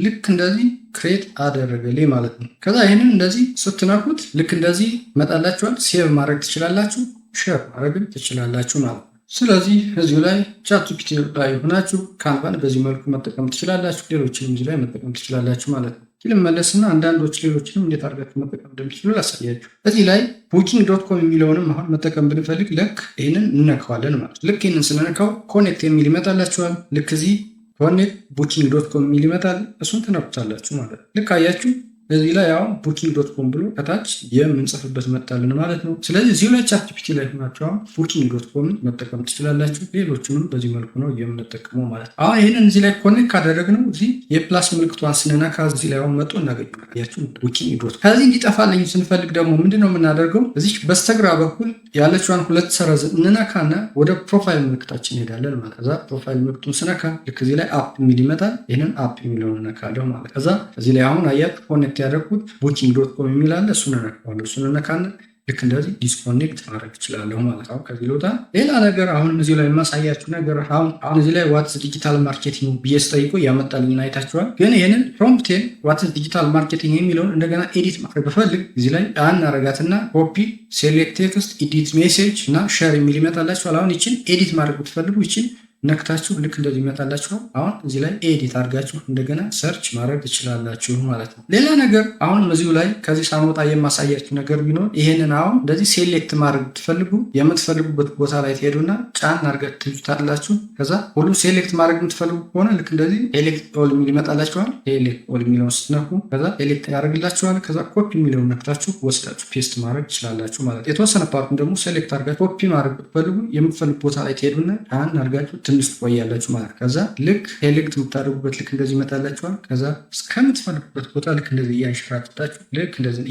ልክ እንደዚህ create አደረገልኝ ማለት ነው። ከዛ ይህንን እንደዚህ ስትነኩት ልክ እንደዚህ መጣላችኋል። Save ማድረግ ትችላላችሁ፣ share ማድረግም ትችላላችሁ ማለት ነው። ስለዚህ እዚሁ ላይ ChatGPT ላይ ሆናችሁ Canva ን በዚህ መልኩ መጠቀም ትችላላችሁ። ሌሎችንም እዚህ ላይ መጠቀም ትችላላችሁ ማለት ነው። ልመለስና አንዳንዶች ሌሎችንም እንዴት አድርጋችሁ መጠቀም እንደምትችሉ ላሳያችሁ። እዚህ ላይ Booking.com የሚለውንም አሁን መጠቀም ብንፈልግ ልክ ይህንን እንነካዋለን ማለት። ልክ ይህንን ስንነካው connect የሚል ይመጣላችኋል። ልክ እዚህ connect Booking.com የሚል ይመጣል። እሱን ትነኩታላችሁ ማለት ነው። ልክ አያችሁ፣ እዚህ ላይ አሁን Booking.com ብሎ ከታች የምንጽፍበት መጣልን ማለት ነው። ስለዚህ እዚሁ ላይ ChatGPT ላይ ሆናችሁ አሁን Booking.com ን መጠቀም ትችላላችሁ። ሌሎቹንም በዚህ መልኩ ነው የምንጠቀመው ማለት ነው። አሁን ይህንን እዚህ ላይ connect ካደረግነው እዚህ የ plus ምልክቷን ስንነካ እዚህ ላይ አሁን መጥቶ እናገኘዋለን። Booking dot ከዚህ እንዲጠፋልኝ ስንፈልግ ደግሞ ምንድነው የምናደርገው? እዚህ በስተግራ በኩል ያለችዋን ሁለት ሰረዝ እንነካና ወደ profile ምልክታችን እንሄዳለን ማለት። ከዛ profile ምልክቱን ስነካ ልክ እዚህ ላይ app የሚል ይመጣል። ይህንን app የሚለውን እነካለሁ ማለት። ከዛ እዚህ ላይ አሁን አያችሁ connect ያደረኩት Booking.com የሚል አለ። እሱን እነካዋለሁ። እሱን እነካና ልክ እንደዚህ disconnect ማድረግ እችላለሁ ማለት ነው። ከዚህ ልውጣ። ሌላ ነገር አሁንም እዚሁ ላይ የማሳያችሁ ነገር አሁን እዚህ ላይ "What's digital marketing" ብዬ ስጠይቀው ያመጣልኝን አይታችኋል። ግን ይህንን prompt ኤን "What's digital marketing" የሚለውን እንደገና edit ማድረግ ብፈልግ እዚህ ላይ ጫን አረጋትና copy፣ select text፣ edit message እና share የሚል ይመጣላችኋል። አሁን ይችን edit ማድረግ ብትፈልጉ ይችን ነክታችሁ ልክ እንደዚህ ይመጣላችኋል። አሁን እዚህ ላይ edit አድርጋችሁ እንደገና search ማድረግ ትችላላችሁ ማለት ነው። ሌላ ነገር አሁንም እዚሁ ላይ ከዚህ ሳንወጣ የማሳያችሁ ነገር ቢኖር ይሄንን አሁን እንደዚህ select ማድረግ ብትፈልጉ የምትፈልጉበት ቦታ ላይ ትሄዱና ጫን አድርጋችሁ ትይዙታላችሁ። ከዛ ሁሉም select ማድረግ የምትፈልጉ ከሆነ ልክ እንደዚህ select all የሚል ይመጣላችኋል። Select all የሚለውን ስትነኩ ከዛ select ያደርግላችኋል። ከዛ ኮፒ የሚለውን ነክታችሁ ወስዳችሁ paste ማድረግ ትችላላችሁ ማለት ነው። የተወሰነ part ኡን ደግሞ select አድርጋችሁ ኮፒ ማድረግ ብትፈልጉ የምትፈልጉ ቦታ ላይ ትሄዱና ጫን አድርጋችሁ ትንሽ ትቆያላችሁ ማለት። ከዛ ልክ select የምታደርጉበት ልክ እንደዚህ ይመጣላችኋል። ከዛ እስከምትፈልጉበት ቦታ ልክ እንደዚህ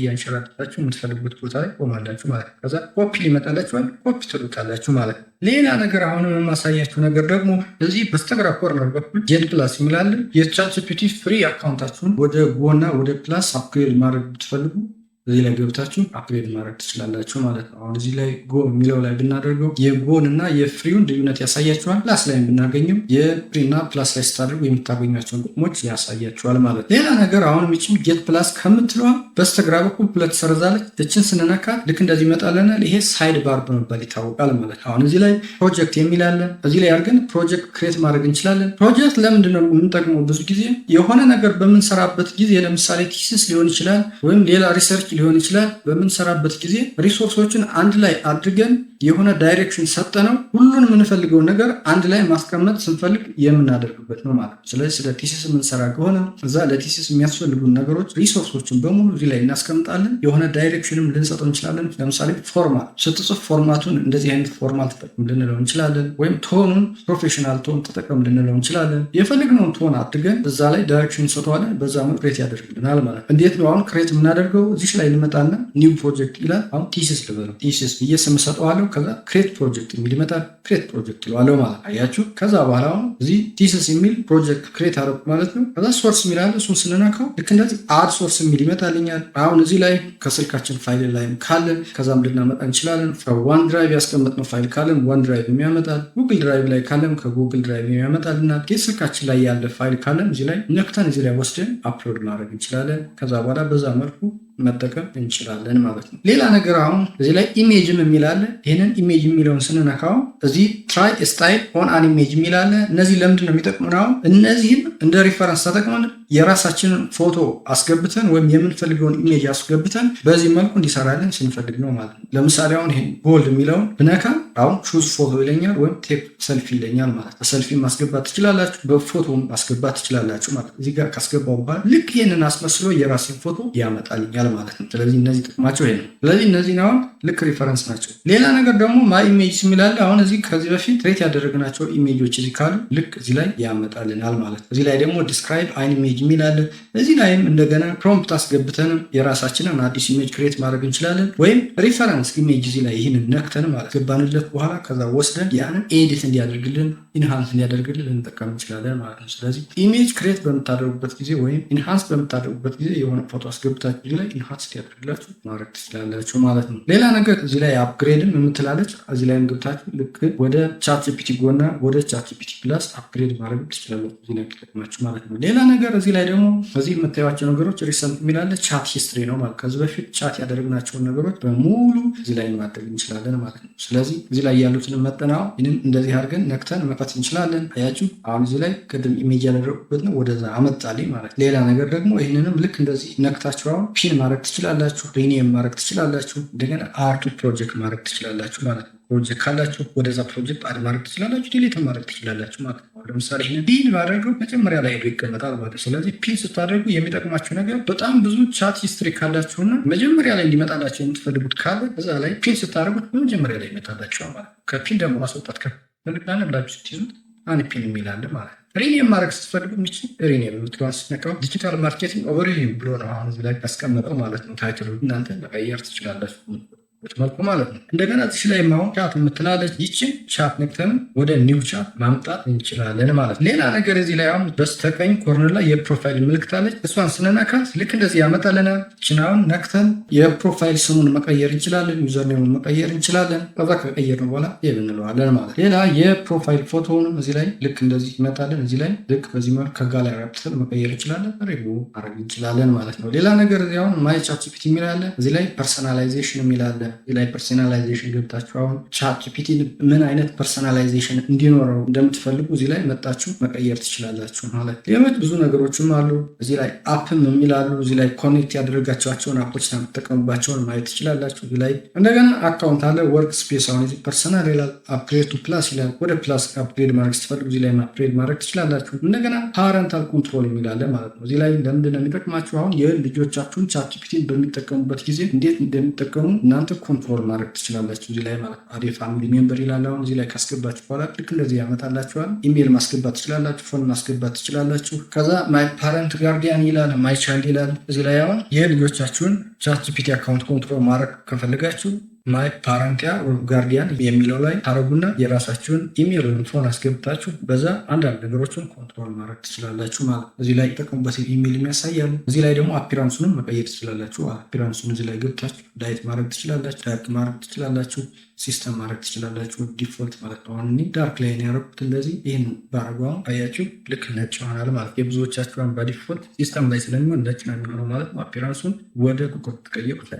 እያንሸራተታችሁ የምትፈልጉበት ቦታ ላይ ቆማላችሁ ማለት ነው። ከዛ ኮፒ ይመጣላችኋል። ኮፒ ትሉታላችሁ ማለት ነው። ሌላ ነገር አሁንም የማሳያችሁ ነገር ደግሞ እዚህ በስተግራ corner በኩል get plus የሚል አለ። የ ChatGPT free account ኣችሁን ወደ Go ና ወደ Plus upgrade ማድረግ ብትፈልጉ እዚህ ላይ ገብታችሁ upgrade ማድረግ ትችላላችሁ ማለት ነው። አሁን እዚህ ላይ Go የሚለው ላይ ብናደርገው የ Go ን እና የ free ውን ልዩነት ያሳያችኋል። Plus ላይ ብናገኘው የ free እና Plus ላይ ስታደርጉ የምታገኟቸውን ጥቅሞች ያሳያችኋል ማለት ነው። ሌላ ነገር አሁንም ይችም get plus ከምትለዋ በስተግራ በኩል ሁለት ሰረዝ አለች። እችን ስንነካት ልክ እንደዚህ ይመጣልናል። ይሄ side bar በመባል ይታወቃል ማለት ነው። አሁን እዚህ ላይ ፕሮጀክት የሚል አለ። እዚህ ላይ አድርገን project create ማድረግ እንችላለን። ፕሮጀክት ለምንድን ነው የምንጠቅመው? ብዙ ጊዜ የሆነ ነገር በምንሰራበት ጊዜ ለምሳሌ thesis ሊሆን ይችላል ወይም ሌላ research ሊሆን ይችላል። በምንሰራበት ጊዜ resource ኦችን አንድ ላይ አድርገን የሆነ direction ሰጠነው ሁሉን የምንፈልገውን ነገር አንድ ላይ ማስቀመጥ ስንፈልግ የምናደርግበት ነው ማለት ነው። ስለዚህ ስለ thesis የምንሰራ ከሆነ እዛ ለ thesis የሚያስፈልጉን ነገሮች resource ኦችን በሙሉ እዚህ ላይ እናስቀምጣለን። የሆነ direction ም ልንሰጠው እንችላለን። ለምሳሌ format ስትጽፍ format ኡን እንደዚህ አይነት format ተጠቅም ልንለው እንችላለን። ወይም tone ኡን professional tone ተጠቀም ልንለው እንችላለን። የፈለግነውን tone አድርገን እዛ ላይ direction እንሰጠዋለን። በዛ መልክ create ያደርግልናል ማለት ነው። እንዴት ነው አሁን create የምናደርገው? እዚህ ላይ እንመጣና new project ይላል። አሁን thesis ልበለው፣ thesis ብዬ ስም ሰጠዋለሁ። ከዛ create project የሚል ይመጣል። Create project እለዋለሁ ማለት አያችሁ። ከዛ በኋላ አሁን እዚህ thesis የሚል project create አደረኩ ማለት ነው። ከዛ source የሚል አለ። እሱን ስንነካው ልክ እንደዚህ add source የሚል ይመጣልኛል። አሁን እዚህ ላይ ከስልካችን ፋይል ላይም ካለን ከዛም ልናመጣ እንችላለን። OneDrive ያስቀመጥነው ፋይል ካለን OneDrive የሚያመጣል። Google Drive ላይ ካለም ከ Google Drive የሚያመጣልናል። የስልካችን ላይ ያለ ፋይል ካለም እዚህ ላይ ነክተን እዚህ ላይ ወስደን upload ማድረግ እንችላለን። ከዛ በኋላ በዛ መልኩ መጠቀም እንችላለን ማለት ነው። ሌላ ነገር አሁን እዚህ ላይ image ም የሚል አለ። ይህንን image የሚለውን ስንነካው እዚህ try style on an image የሚል አለ። እነዚህ ለምንድን ነው የሚጠቅሙን? አሁን እነዚህን እንደ reference ተጠቅመን የራሳችንን ፎቶ አስገብተን ወይም የምንፈልገውን image አስገብተን በዚህ መልኩ እንዲሰራልን ስንፈልግ ነው ማለት ነው። ለምሳሌ አሁን ይሄን gold የሚለውን ብነካ አሁን choose photo ይለኛል ወይም take selfie ይለኛል ማለት ነው። ሰልፊ ማስገባት ትችላላችሁ፣ በፎቶ ማስገባት ትችላላችሁ ማለት ነው። እዚህ ጋር ካስገባው በኋላ ልክ ይህንን አስመስሎ የራሴን ፎቶ ያመጣልኛል ማለት ነው። ስለዚህ እነዚህ ጥቅማቸው ይሄ ነው። ስለዚህ እነዚህን አሁን ልክ reference ናቸው። ሌላ ነገር ደግሞ my image የሚል አለ። አሁን እዚህ ከዚህ በፊት create ያደረግናቸው image ኦች እዚህ ካሉ ልክ እዚህ ላይ ያመጣልናል ማለት ነው። እዚህ ላይ ደግሞ describe an image የሚል አለ። እዚህ ላይም እንደገና prompt አስገብተንም የራሳችንን አዲስ image create ማድረግ እንችላለን። ወይም reference image እዚህ ላይ ይህንን ነክተን ማለት ገባንለት በኋላ ከዛ ወስደን ያንን edit እንዲያደርግልን፣ enhance እንዲያደርግልን ልንጠቀም እንችላለን ማለት ነው። ስለዚህ image create በምታደርጉበት ጊዜ ወይም enhance በምታደርጉበት ጊዜ የሆነ ፎቶ አስገብታችሁ እዚህ ላይ enhance እንዲያደርግላችሁ ማድረግ ትችላላችሁ ማለት ነው። ሌላ ነገር እዚህ ላይ upgrade ም የምትል አለች። እዚህ ላይም ገብታችሁ ልክ ወደ ChatGPT Go ና ወደ ChatGPT Plus upgrade ማድረግ ትችላላችሁ። እዚህ ላይ ተጠቅማችሁ ማለት ነው። ሌላ ነገር እዚህ እዚህ ላይ ደግሞ እዚህ የምታዩቸው ነገሮች recent የሚል አለ፣ chat history ነው ማለት ከዚህ በፊት chat ያደረግናቸውን ነገሮች በሙሉ እዚህ ላይ ማድረግ እንችላለን ማለት ነው። ስለዚህ እዚህ ላይ ያሉትን መጠናው ይህንን እንደዚህ አድርገን ነክተን መክፈት እንችላለን። አያችሁ፣ አሁን እዚህ ላይ ቅድም image ያደረጉበት ነው፣ ወደዛ አመጣልኝ ማለት። ሌላ ነገር ደግሞ ይህንንም ልክ እንደዚህ ነክታችሁ አሁን pin ማድረግ ትችላላችሁ፣ rename ማድረግ ትችላላችሁ፣ እንደገና add to project ማድረግ ትችላላችሁ ማለት ነው። ፕሮጀክት ካላችሁ ወደዛ ፕሮጀክት add ማድረግ ትችላላችሁ፣ delete ማድረግ ትችላላችሁ ማለት ነው። ለምሳሌ ይህንን pin ባደርገው መጀመሪያ ላይ ሄዶ ይቀመጣል ማለት ነው። ስለዚህ pin ስታደርጉ የሚጠቅማችሁ ነገር በጣም ብዙ chat history ካላችሁና መጀመሪያ ላይ እንዲመጣላችሁ የምትፈልጉት ካለ እዛ ላይ pin ስታደርጉት በመጀመሪያ ላይ ይመጣላችኋል ማለት ነው። ከ pin ደግሞ ማስወጣት ከፈልጋለ ብላችሁ ስትይዙት unpin የሚል አለ ማለት ነው። Rename ማድረግ ስትፈልጉ የሚችል rename የምትለዋን ስትነካው digital marketing overview ብሎ ነው አሁን እዚህ ላይ ያስቀመጠው ማለት ነው። Title ኡ እናንተ መቀየር ትችላላችሁ መልኩ ማለት ነው። እንደገና እዚህ ላይ አሁን chat የምትላለች፣ ይችን chat ነክተን ወደ new chat ማምጣት እንችላለን ማለት ነው። ሌላ ነገር እዚህ ላይ አሁን በስተቀኝ corner ላይ የ profile ምልክት አለች። እሷን ስንነካት ልክ እንደዚህ ያመጣልናል። ይችን አሁን ነክተን የ profile ስሙን መቀየር እንችላለን። Username ኡን መቀየር እንችላለን። ከዛ ከቀየርን በኋላ save እንለዋለን ማለት። ሌላ የ profile ፎቶውንም እዚህ ላይ ልክ እንደዚህ ይመጣልን። እዚህ ላይ ልክ በዚህ መልክ ከጋላሪ አምጥተን መቀየር እንችላለን። ሪሙቭ ማድረግ እንችላለን ማለት ነው። ሌላ ነገር እዚህ አሁን my ChatGPT የሚል አለ። እዚህ ላይ personalization የሚል አለ። እዚህ ላይ personalization ገብታችሁ አሁን ChatGPT ምን አይነት personalization እንዲኖረው እንደምትፈልጉ እዚህ ላይ መጣችሁ መቀየር ትችላላችሁ ማለት። ሌሎች ብዙ ነገሮችም አሉ። እዚህ ላይ app ም የሚል አሉ። እዚህ ላይ connect ያደረጋችኋቸውን app ኦች የምትጠቀሙባቸውን ማየት ትችላላችሁ። እዚህ ላይ እንደገና account አለ። Workspace አሁን እዚህ personal ይላል፣ upgrade to plus ይላል። ወደ plus upgrade ማድረግ ስትፈልጉ እዚህ ላይ upgrade ማድረግ ትችላላችሁ። እንደገና parental control የሚል አለ ማለት ነው። እዚህ ላይ ለምንድን ነው የሚጠቅማችሁ? አሁን የልጆቻችሁን ChatGPT ን በሚጠቀሙበት ጊዜ እንዴት እንደሚጠቀሙ እናንተ control ማድረግ ትችላላችሁ እዚህ ላይ ማለት ነው። Add family member ይላል። አሁን እዚህ ላይ ካስገባችሁ በኋላ ልክ እንደዚህ ያመጣላችኋል። ኢሜይል ማስገባት ትችላላችሁ፣ phone ማስገባት ትችላላችሁ። ከዛ my parent guardian ይላል፣ my child ይላል። እዚህ ላይ አሁን የልጆቻችሁን ChatGPT account control ማድረግ ከፈለጋችሁ my parent guardian የሚለው ላይ ታረጉና የራሳችሁን ኢሜይል ወይም phone አስገብታችሁ በዛ አንዳንድ ነገሮችን control ማድረግ ትችላላችሁ ማለት ነው። እዚህ ላይ የተጠቀሙበት ኢሜይል የሚያሳያሉ። እዚህ ላይ ደግሞ appearance ኡንም መቀየር ትችላላችሁ። Appearance ኡን እዚህ ላይ ገብታችሁ light ማድረግ ትችላላችሁ፣ dark ማድረግ ትችላላችሁ፣ system ማድረግ ትችላላችሁ። Default ማለት ነው። አሁን እኔ dark ላይ ነው ያደረኩት። እንደዚህ ይህን ባረገው አሁን አያችሁ ልክ ነጭ ይሆናል ማለት። የብዙዎቻችሁ በ default system ላይ ስለሚሆን ነጭ ነው የሚሆነው ማለት ነው። Appearance ኡን ወደ ጥቁር ትቀይሩት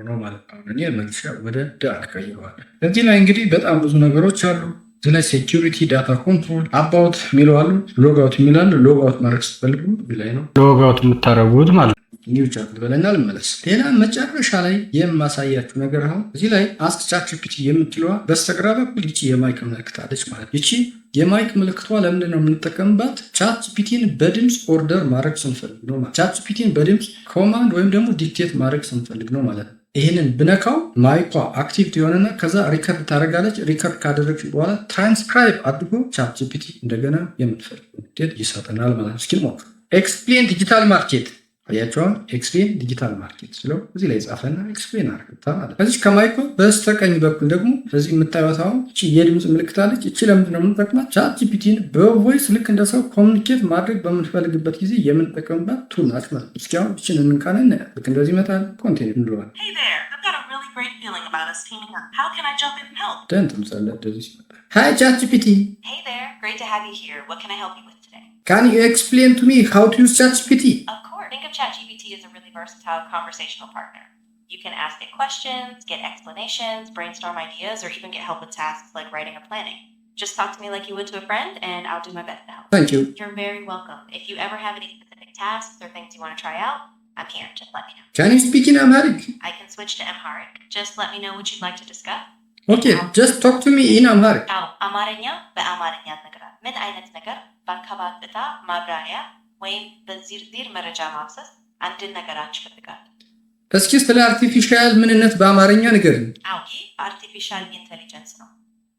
ነው ማለት ነው። እኔ መልሻ ወደ dark ቀይረዋል። እዚህ ላይ እንግዲህ በጣም ብዙ ነገሮች አሉ። እዚህ ላይ security፣ data control፣ about የሚለው አሉ፣ logout የሚል አለ። Logout ማድረግ ስትፈልጉ እዚህ ላይ ነው logout የምታደርጉት ማለት ነው። New chat ልበለና ልመለስ። ሌላ መጨረሻ ላይ የማሳያችሁ ነገር አሁን እዚህ ላይ ask ChatGPT የምትለዋ በስተግራ በኩል ይቺ የ mic ምልክት አለች ማለት። ይቺ የ mic ምልክቷ ለምንድን ነው የምንጠቀምባት? ChatGPT ን በድምፅ order ማድረግ ስንፈልግ ነው ማለት። ChatGPT ን በድምፅ command ወይም ደግሞ dictate ማድረግ ስንፈልግ ነው ማለት ነው። ይህንን ብነካው mic ኳ active የሆነና ከዛ record ታደርጋለች። Record ካደረግች በኋላ ትራንስክራይብ አድርጎ ChatGPT እንደገና የምትፈልገው ውጤት ይሰጠናል ማለት ነው። እስኪ ሞክር። Explain digital market። አያቸውን explain digital market ስለው እዚህ ላይ ጻፈና explain አድርግታ ማለት። ከዚህ ከ mic ኳ በስተቀኝ በኩል ደግሞ እዚህ የምታዩት አሁን እቺ የድምፅ ምልክት አለች። እቺ ለምንድን ነው የምንጠቅማት? ChatGPT ን በ voice ልክ እንደ ሰው communicate ማድረግ በምንፈልግበት ጊዜ የምንጠቀምባት tool ናት ማለት ነው። እስኪ አሁን እችን እንንካና ልክ እንደዚህ ይመጣል። Continue እንለዋለን። Hey there, I've got a really great feeling about us teaming up. How can I jump in and help? ደን ትምጻለ እንደዚህ ሲመጣ Hi ChatGPT. Hey there, great to have you here. What can I help you with today? Can you explain to me how to use ChatGPT? Of course. Think of ChatGPT as a really versatile conversational partner. You can ask it questions, get explanations, brainstorm ideas, or even get help with tasks like writing or planning. Just talk to me like you would to a friend, and I'll do my best to help. Thank you. You're very welcome. If you ever have any specific tasks or things you want to try out, I'm here. Just let me know. Can you speak in Amharic? I can switch to Amharic. Just let me know what you'd like to discuss. Okay, just talk to me in Amharic. አዎ፣ አማርኛ በአማርኛ ነገር ምን አይነት ነገር በአካባቢታ ማብራሪያ ወይም በዝርዝር መረጃ ማፍሰስ አንድን ነገር ይፈልጋል። እስኪ ስለ artificial ምንነት በአማርኛ ንገሪኝ። አዎ፣ ይህ artificial intelligence ነው።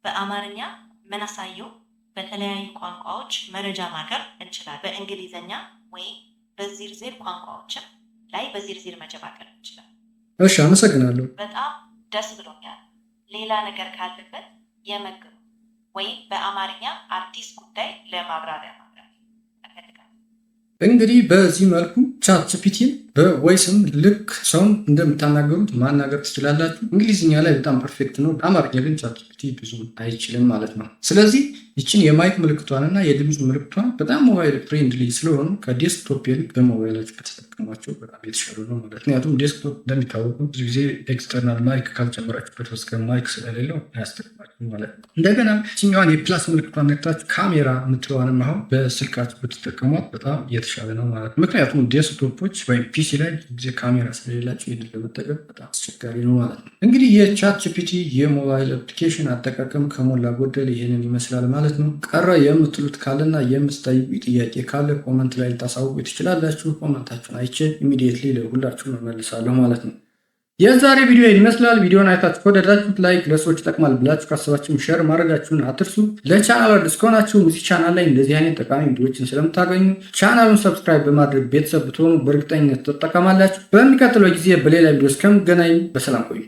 በአማርኛ ምናሳየው በተለያዩ ቋንቋዎች መረጃ ማቅረብ እንችላለን። በእንግሊዝኛ ወይም በዝርዝር ቋንቋዎችም ላይ በዝርዝር መረጃ ማቅረብ እንችላለን። እሺ፣ አመሰግናለሁ። በጣም ደስ ብሎኛል። ሌላ ነገር ካለበት የመግቡ ወይም በአማርኛ አዲስ ጉዳይ ለማብራሪያ ማቅረብ እፈልጋለሁ። እንግዲህ በዚህ መልኩ ChatGPT ን በ voice ም ልክ ሰውን እንደምታናገሩት ማናገር ትችላላችሁ። እንግሊዝኛ ላይ በጣም perfect ነው። አማርኛ ግን ChatGPT ብዙም አይችልም ማለት ነው። ስለዚህ ይችን የ mic ምልክቷን እና የድምፅ ምልክቷን በጣም mobile friendly ስለሆኑ ከ desktop ይልቅ በሞባይላችሁ ከተጠቀሟቸው በጣም የተሻሉ ነው ማለት። ምክንያቱም desktop እንደሚታወቀው ብዙ ጊዜ external mic ካልጨመራችሁበት በስተቀር mic ስለሌለው አያስጠቅማችሁም ማለት ነው። እንደገና ይችኛዋን የ plus ምልክቷን ነክታችሁ ካሜራ የምትለዋንም አሁን በስልካችሁ ብትጠቀሟት በጣም የተሻለ ነው ማለት ነው። ምክንያቱም desktop ኦች ወይም PC ላይ ብዙ ጊዜ ካሜራ ስለሌላቸው ይህንን ለመጠቀም በጣም አስቸጋሪ ነው ማለት ነው። እንግዲህ የ ChatGPT የ mobile application አጠቃቀም ከሞላ ጎደል ይህንን ይመስላል ማለት ነው። ቀረ የምትሉት ካለና የምትጠይቁ ጥያቄ ካለ comment ላይ ልታሳውቁ ትችላላችሁ። Comment ኣችሁን አይቼ immediately ለሁላችሁም እመልሳለሁ ማለት ነው። የዛሬ ቪዲዮ ይመስላል። ቪዲዮን አይታችሁ ከወደዳችሁት like፣ ለሰዎች ይጠቅማል ብላችሁ ካሰባችሁም share ማድረጋችሁን አትርሱ። ለቻናል አዲስ ከሆናችሁ እዚህ ቻናል ላይ እንደዚህ አይነት ጠቃሚ ቪዲዮዎችን ስለምታገኙ ቻናሉን subscribe በማድረግ ቤተሰብ ብትሆኑ በእርግጠኝነት ትጠቀማላችሁ። በሚቀጥለው ጊዜ በሌላ ቪዲዮ እስከምገናኝ በሰላም ቆዩ።